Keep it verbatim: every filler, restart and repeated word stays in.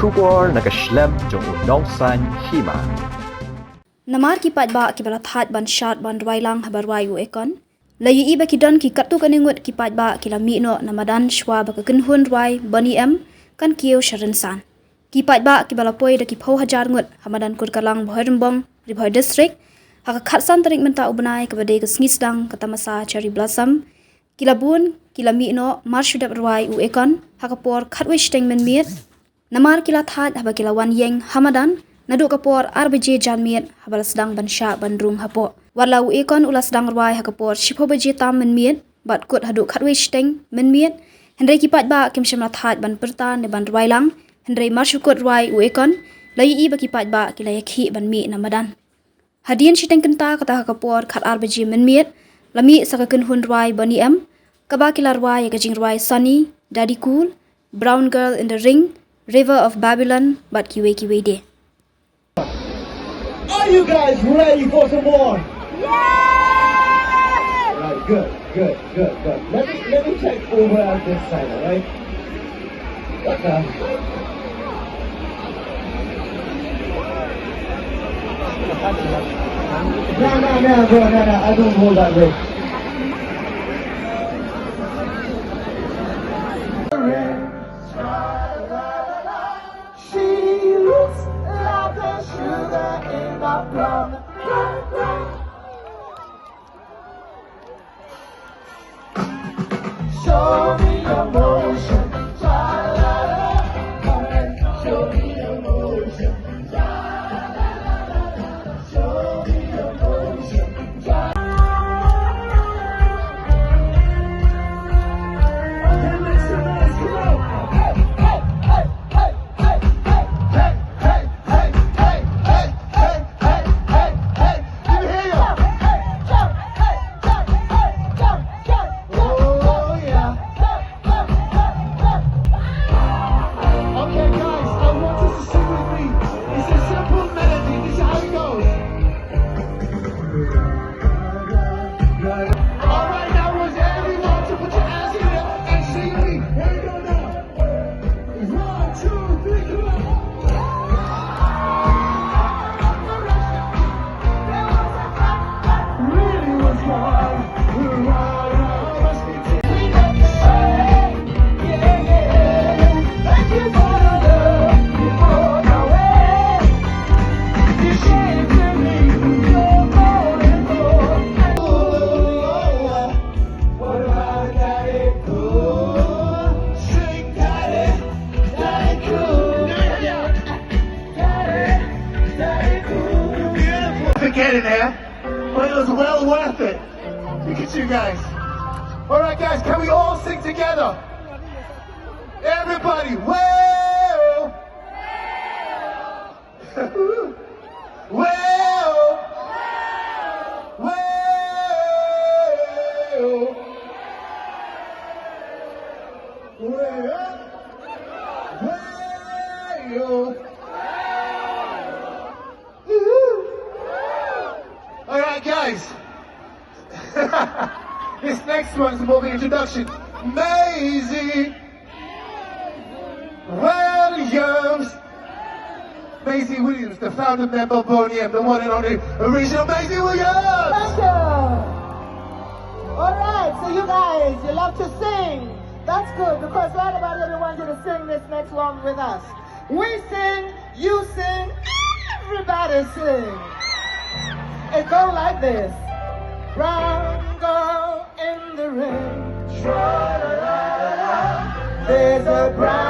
Khubor na ka shlem jong u Nongsaiñ Hima. Namar ki paidbah kiba la thait ban shad ban rwai lang haba rwai u Akon, la ïohi ba ki don ki katto katne ngut ki paidbah ki la mih noh na madan shwa ba ka kynhun rwai Boni M kan kiew sha rynsan. Ki paidbah kiba la poi da ki phew hajar ngut ha madan Kurkalang, Bhoirymbong, Ri Bhoi District, ha ka khatsan tarik mynta u bnai kaba dei ka sngi sdang ka tamasa Cherry Blossom, ki la bun ki la mih noh mar shu dep rwai u Akon ha ka por khatwei shiteng mynmiet. Namar ki la thait haba ki la wan ïeng ha madan naduh ka por ar baje janmiet haba la sdang ban shah ban rung hapoh. Wat la u Akon u la sdang rwai ha ka por shiphew baje tam mynmiet bad kut haduh khatwei shiteng mynmiet, hynrei ki paidbah kim shym la thait ban pyrta ne ban rwai lang, hynrei mar shu kut rwai u Akon, la ïohi ba ki paidbah ki la ïakhih ban mih na madan. Hadien shiteng kynta, kata ha ka por khat ar baje mynmiet, la mih sa ka kynhun rwai Boni M, kaba ki la rwai ïa ka jingrwai Sunny, Daddy Cool, Brown Girl in the Ring, River of Babylon bad kiwei kiwei de. Are you guys ready for some more? Right, good, good, good, good. Let me let me take over on this side, all right? What the? No, no, no, bro, no, no, I don't hold that way. She looks like the sugar in the plum. Show me your motion. Come and show me your motion. Okay, guys, I want you to sing with me. It's a simple melody. This is how it goes. All right, now I want everyone to put your hands together and sing with me. Here we go now. One, two, three, come on. Really was wild. Forget it, man. But it was well worth it. Look at you guys. All right, guys, can we all sing together? Everybody, well. Well. Well. Well. Well. All right, guys. This next one's more of an introduction. Maisie Williams. Maisie Williams, the founder member of Boney M, the one and only original Maisie Williams. Thank you. All right, so you guys, you love to sing. That's good, because right about here we want you to sing this next one with us. We sing, you sing, everybody sing. It go like this. Brown girl in the rain. There's a brown